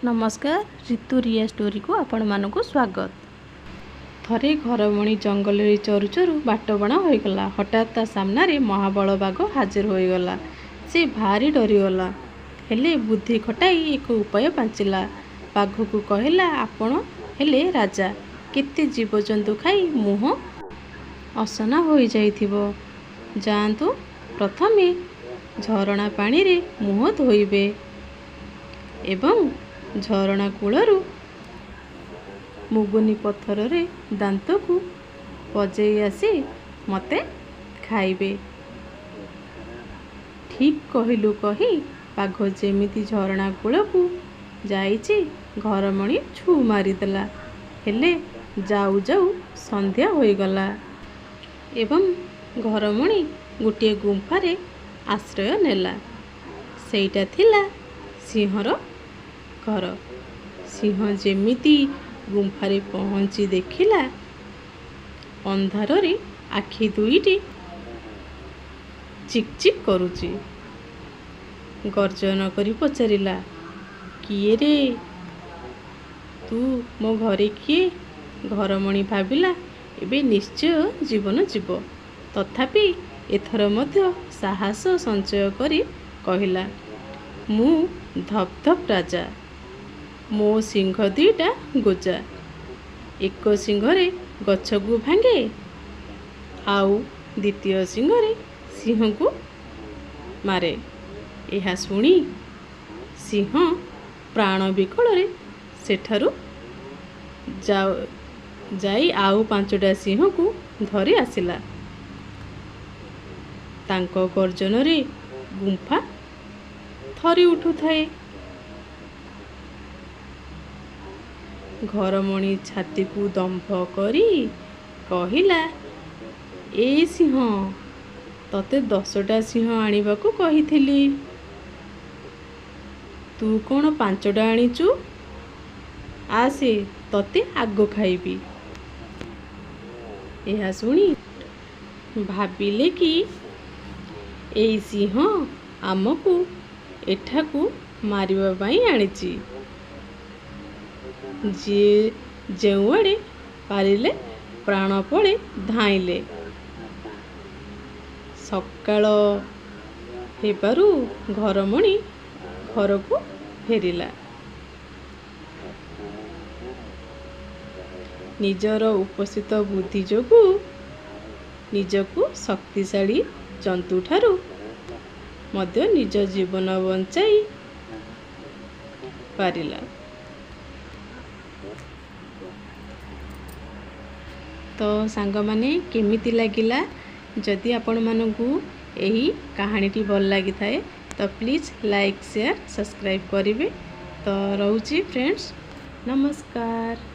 ନମସ୍କାର, ରିତୁ ରିଆ ଷ୍ଟୋରିକୁ ଆପଣମାନଙ୍କୁ ସ୍ୱାଗତ। ଥରେ ଘରମଣି ଜଙ୍ଗଲରେ ଚରୁ ଚରୁ ବାଟବଣା ହୋଇଗଲା। ହଠାତ୍ ତା ସାମ୍ନାରେ ମହାବଳ ବାଘ ହାଜର ହୋଇଗଲା। ସେ ଭାରି ଡରିଗଲା। ହେଲେ ବୁଦ୍ଧି ଖଟାଇ ଏକ ଉପାୟ ପାଞ୍ଚିଲା। ବାଘକୁ କହିଲା, ଆପଣ ହେଲେ ରାଜା, କେତେ ଜୀବଜନ୍ତୁ ଖାଇ ମୁହଁ ଅସନା ହୋଇଯାଇଥିବ। ଯାଆନ୍ତୁ, ପ୍ରଥମେ ଝରଣା ପାଣିରେ ମୁହଁ ଧୋଇବେ ଏବଂ ଝରଣା କୂଳରୁ ମୁଗୁନି ପଥରରେ ଦାନ୍ତକୁ ବଜେଇ ଆସି ମୋତେ ଖାଇବେ। ଠିକ୍ କହିଲୁ କହି ବାଘ ଯେମିତି ଝରଣା କୂଳକୁ ଯାଇଛି, ଘରମଣି ଛୁ ମାରିଦେଲା। ହେଲେ ଯାଉ ଯାଉ ସନ୍ଧ୍ୟା ହୋଇଗଲା ଏବଂ ଘରମଣି ଗୋଟିଏ ଗୁମ୍ଫାରେ ଆଶ୍ରୟ ନେଲା। ସେଇଟା ଥିଲା ସିଂହର ଘର। ସିଂହ ଯେମିତି ଗୁମ୍ଫାରେ ପହଞ୍ଚି ଦେଖିଲା, ଅନ୍ଧାରରେ ଆଖି ଦୁଇଟି ଚିକ୍ ଚିକ୍ କରୁଛି। ଗର୍ଜନ କରି ପଚାରିଲା, କିଏ ରେ ତୁ? ମୋ ଘରେ କିଏ? ଘରମଣି ଭାବିଲା, ଏବେ ନିଶ୍ଚୟ ଜୀବନ ଯିବ। ତଥାପି ଏଥର ମଧ୍ୟ ସାହସ ସଞ୍ଚୟ କରି କହିଲା, ମୁଁ ଧପ୍ ଧପ୍ ରାଜା। ମୋ ଶିଙ୍ଘ ଦୁଇଟା ଗୋଜା। ଏକ ଶିଙ୍ଘରେ ଗଛକୁ ଭାଙ୍ଗେ, ଆଉ ଦ୍ୱିତୀୟ ଶିଙ୍ଘରେ ସିଂହକୁ ମାରେ। ଏହା ଶୁଣି ସିଂହ ପ୍ରାଣ ବିକଳରେ ସେଠାରୁ ଯାଇ ଆଉ 5ଟା ସିଂହକୁ ଧରି ଆସିଲା। ତାଙ୍କ ଗର୍ଜନରେ ଗୁମ୍ଫା ଥରି ଉଠୁଥାଏ। ଘରମଣି ଛାତିକୁ ଦମ୍ଭ କରି କହିଲା, ଏ ସିଂହ, ତତେ 10ଟା ସିଂହ ଆଣିବାକୁ କହିଥିଲି, ତୁ କ'ଣ 5ଟା ଆଣିଛୁ? ଆସେ, ତତେ ଆଗ ଖାଇବି। ଏହା ଶୁଣି ଭାବିଲେ କି ଏଇ ସିଂହ ଆମକୁ ଏଠାକୁ ମାରିବା ପାଇଁ ଆଣିଛି। ଯିଏ ଯେଉଁଆଡ଼େ ପାରିଲେ ପ୍ରାଣପଣେ ଧାଇଁଲେ। ସକାଳ ହେବାରୁ ଘରମଣି ଘରକୁ ଫେରିଲା। ନିଜର ଉପସ୍ଥିତ ବୁଦ୍ଧି ଯୋଗୁଁ ନିଜକୁ ଶକ୍ତିଶାଳୀ ଜନ୍ତୁଠାରୁ ମଧ୍ୟ ନିଜ ଜୀବନ ବଞ୍ଚାଇ ପାରିଲା। ତ ସାଙ୍ଗମାନେ, କେମିତି ଲାଗିଲା? ଯଦି ଆପଣମାନଙ୍କୁ ଏହି କାହାଣୀଟି ଭଲ ଲାଗିଥାଏ, ତ ପ୍ଲିଜ୍ ଲାଇକ୍, ସେୟାର, ସବସ୍କ୍ରାଇବ୍ କରିବେ। ତ ରହୁଛି ଫ୍ରେଣ୍ଡସ୍, ନମସ୍କାର।